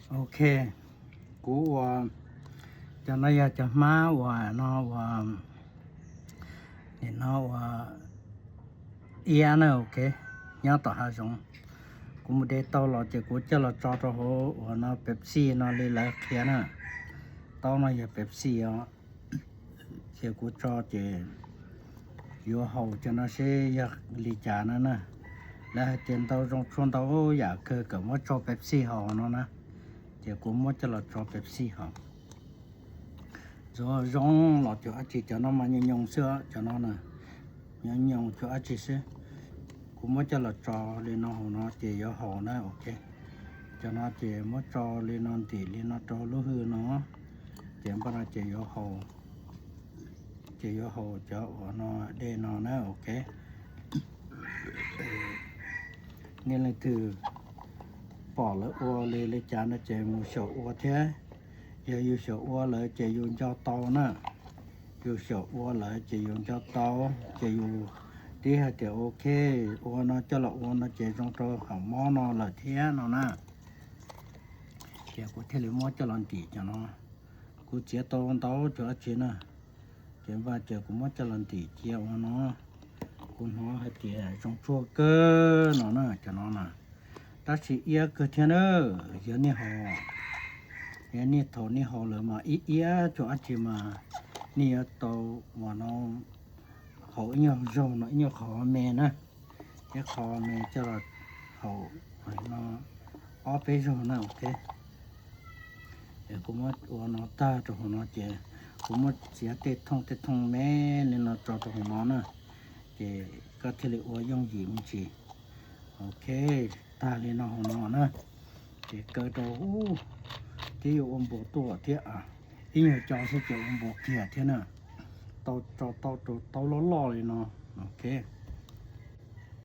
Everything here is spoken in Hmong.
Ok, kuv ua, cov no yog cov hmab uas no ua, nim no ua iab na, ok, nyob tom hav zoov. Kuv mus de tau los ces kuv coj los tso rau hauv uas no Pepsi no li lawv qhia na. Taub no yog Pepsi os. Ces kuv tso ces yuav haus cov no seb yog li cas no na. Lawv hais tias ntau zoo tshuaj ntau yam kawg kom muab tso Pepsi haus no na. Ces kuv muab coj los tso Pepsi haus. Zoo zoo los cov dab tsi, cov no mas nyoos nyoos xwb, cov no na, nyoos nyoos cov dab tsi xwb. Kuv muab coj los tso li no hauv no ces yuav haus na, ok. Cov no ces muab tso li no ntim li no rau lub hwj no, ces npaj no ces yuav haus, ces yuav haus cov uas no dej no na, ok. Nej leej twg pom lawv ua li li cas no ces mus xyaum ua thiab. Yog yus xyaum ua lawm ces yus nco tau na. Yus xyaum ua lawm ces yus nco tau, ces yus tib hais tias ok, ua no coj los ua no ces zoo rau hauv mob no lawm thiab no na. Ces kuv thiaj li muab coj los ntim cov no. Kuv txiav tau ntau cov dab tsi na, ces npaj ces kuv muab coj los ntim cia ua no. Kuv hnov hais tias zoo tshuaj kawg no na cov no na. Tab sis iab kawg thiab na, yog nej haus, yog nej thaum nej haus lawm mas ib iab cov dab tsi mas nej yuav tau uas no haus ib nyuag zaug no ib nyuag qho me na, ib qho me coj los haus no ob peb zaug na, ok. Kuv muab ua no tag rau hauv no ces kuv muab txiav tej thooj tej thooj me li no tso rau hauv no na, ces koj thiaj li ua yooj yim me ntsis. Ok, tag li no hauv no na, ces kaw rau, twb yuav ua npuas tuaj thiab, ib nyuag co xwb ces ua npuas kiag thiab na. Tau tso tau rau taub loj loj li no, ok.